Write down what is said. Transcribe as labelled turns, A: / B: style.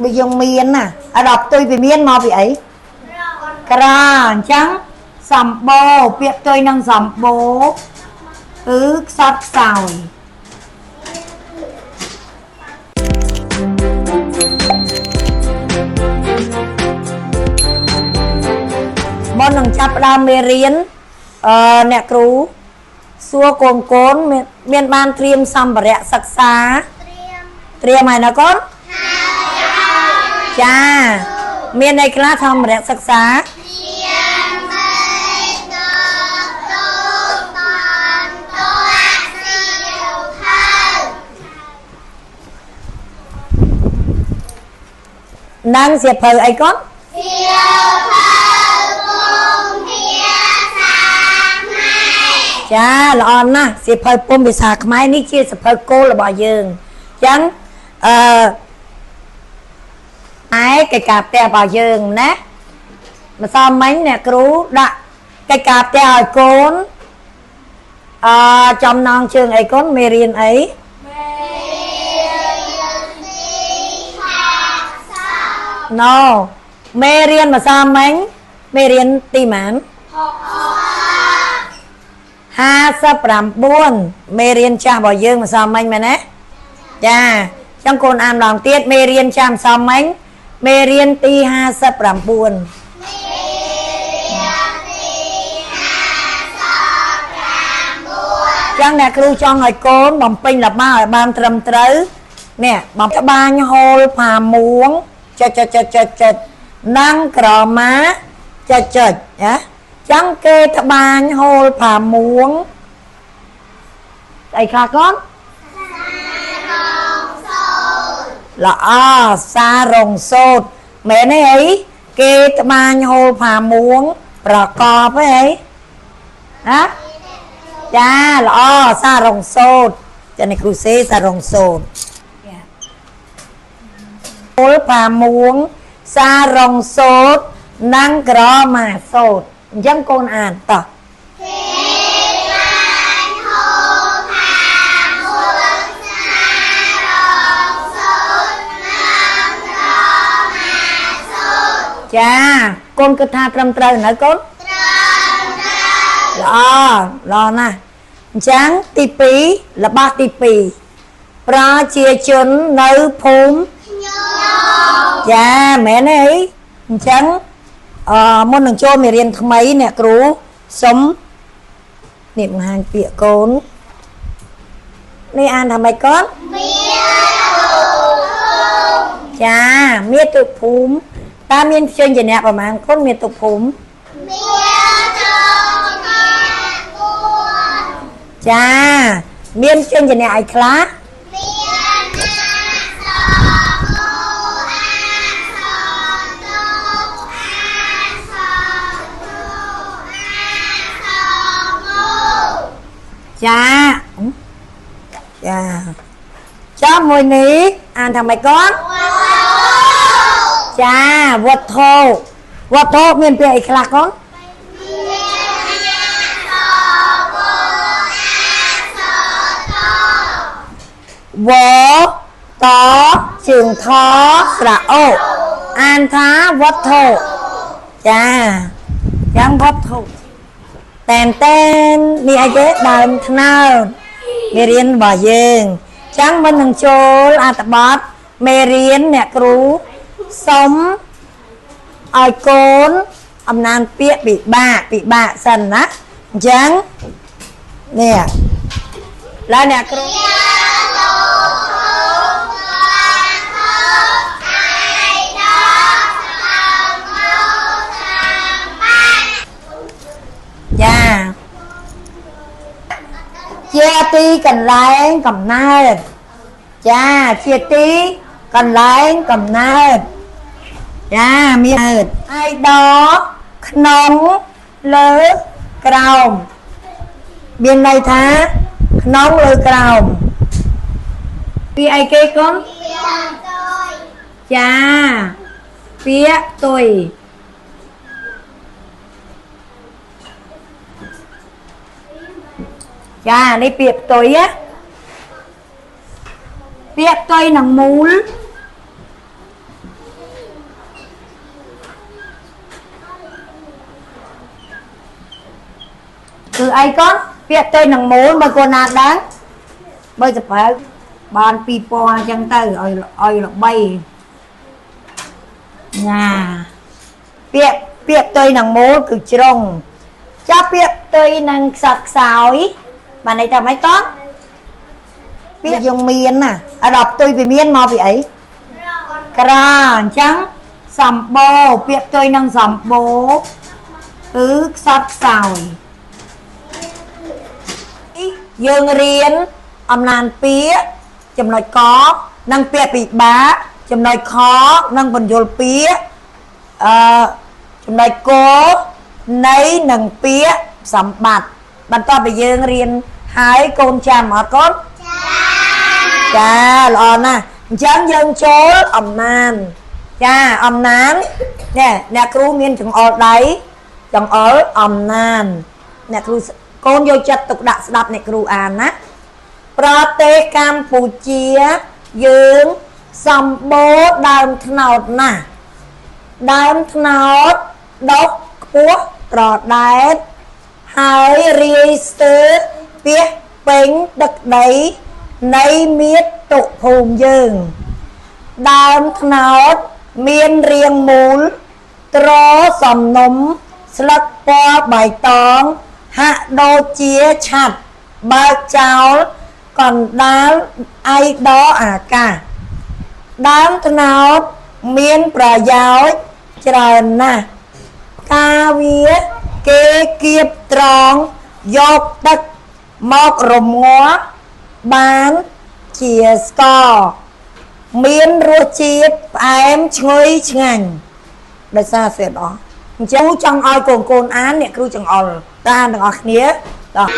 A: ដូចយើងមានណាដល់ផ្ទុយពីមានមកពីអីក្រអញ្ចឹងសម្បូរពាក្យផ្ទុយនឹងសម្បូរគឺខ្សត់ខ្សោយមុននឹងចាប់ផ្ដើមមេរៀនអ្នកគ្រូសួរកូនកូនមានបានត្រៀមសម្ភារៈសិក្សាត្រៀមហើយណាកូនចាមានអីខ្លះសម្ភារៈសិក្សានឹងសៀវភៅអីកូន
B: សៀវភៅពុំភាសាខ្មែរ
A: ចាល្អណាស់សៀវភៅពុំភាសាខ្មែរនេះជាសៀវភៅគោលរបស់យើងអញ្ចឹងឯកិច្ចការផ្ទះរបស់យើងណាម្សិលមិញអ្នកគ្រូដាក់កិច្ចការផ្ទះឲ្យកូនចំណងជើងអីកូនមេរៀនអីណូមេរៀនម្សិលមិញមេរៀនទីម៉ាន59មេរៀនចាស់របស់យើងម្សិលមិញមែនទេចាអញ្ចឹងកូនអានម្ដងទៀតមេរៀនចាស់ម្សិលមិញមេរៀនទី59ចឹងអ្នកគ្រូចង់ឲ្យកូនបំពេញល្បះឲ្យបានត្រឹមត្រូវនេះបំត្បាញហូលផាមួងចុចចុចចុចចុចចុចនិងក្រមាចុចចុចណាចឹងគេត្បាញហូលផាមួងស្អីខ្លះកូនល្អសារងសូត្រមែនទេអីគេត្បាញហូលផាមួងប្រកបហីណាចាល្អសារងសូត្រចានេះគ្រូសេសារងសូត្រហូលផាមួងសារងសូត្រនិងក្រមាសូត្រអញ្ចឹងកូនអានតោះចាកូនគិតថាត្រឹមត្រូវនៅកូន
B: ត្រឹមត្រូវ
A: ល្អល្អណាស់អញ្ចឹងទី2របស់ទី2ប្រជាជននៅភូមិ
B: ខ្ញុំ
A: ចាមែនទេអញ្ចឹងមុននឹងចូលមេរៀនថ្មីអ្នកគ្រូសុំនេះបង្ហាញពាក្យកូននេះអានថាម៉េចកូន
B: មាតុភូមិ
A: ចាមាតុភូមិតើមានព្យញ្ជនៈប្រមាណកូនមាតុភូមិ
B: មាន4
A: ចាមានព្យញ្ជនៈអីខ្លះ
B: មាន
A: ចាចាចាមួយនេះអានថាម៉េចកូនចាវត្ថុវត្ថុមានពាក្យអីខ្លះកូនវតជើងថស្រអូអានថាវត្ថុចាយ៉ាងវត្ថុតែនតែននេះអីគេដើមថ្នោតមេរៀនរបស់យើងចឹងមិននឹងចូលអត្ថបទមេរៀនអ្នកគ្រូសុំឲ្យកូនអំណានពាក្យពិបាកពិបាកសិនណាអញ្ចឹងនេះឡើយអ្នកគ្រូចាជាទីកន្លែងកំណើតចាជាទីកន្លែងកំណើតចាមានឯដក្នុងលើក្រោមមានន័យថាក្នុងលើក្រោមពាក្យអីគេកូនចាពាក្យផ្ទុយចានេះពាក្យផ្ទុយណាពាក្យផ្ទុយនឹងមូល អីកូនពាក្យផ្ទុយនឹងមូលមើលកូនណាដឹងបើសភៅបានពីរពណ៌អញ្ចឹងទៅឲ្យល្បីញ៉ាពាក្យពាក្យផ្ទុយនឹងមូលគឺជ្រុងចាពាក្យផ្ទុយនឹងខ្សត់ខ្សោយបានន័យថាម៉េចកូនពាក្យយើងមានណាដល់ផ្ទុយពីមានមកពីអីក្រអញ្ចឹងសម្បូរពាក្យផ្ទុយនឹងសម្បូរគឺខ្សត់ខ្សោយយើងរៀនអំណានពាក្យចំណុចកនិងពាក្យពិបាកចំណុចខនិងបញ្យលពាក្យចំណុចកនៃនិងពាក្យសម្បត្តិបន្ទាប់ពីយើងរៀនហើយកូនចាំអត់កូនចាល្អណាស់អញ្ចឹងយើងចូលអំណានចាអំណាននេះអ្នកគ្រូមានចង្អុលដៃចង្អុលអំណានអ្នកគ្រូកូនយកចិត្តទុកដាក់ស្ដាប់អ្នកគ្រូអានណាប្រទេសកម្ពុជាយើងសម្បូរដើមត្នោតណាស់ដើមត្នោតដុះខ្ពស់ត្រដែតហើយរាយស្ទើរពាសពេញទឹកដីនៃមាតុភូមិយើងដើមត្នោតមានរាងមូលត្រសំណុំស្លឹកពណ៌បៃតងហាក់ដូចជាឆាត់បើកចោលកណ្ដាលឯដអាកាសដើមត្នោតមានប្រយោជន៍ច្រើនណាស់ផ្កាវាគេគៀបត្រង់យកទឹកមករងាស់បានជាស្ករមានរសជាតិផ្អែមឈ្ងុយឆ្ងាញ់ដោយសារស្អាតអស់អញ្ចឹងចង់ឲ្យកូនអានអ្នកគ្រូចង្អុលតាទាំងអស់គ្នាតោះ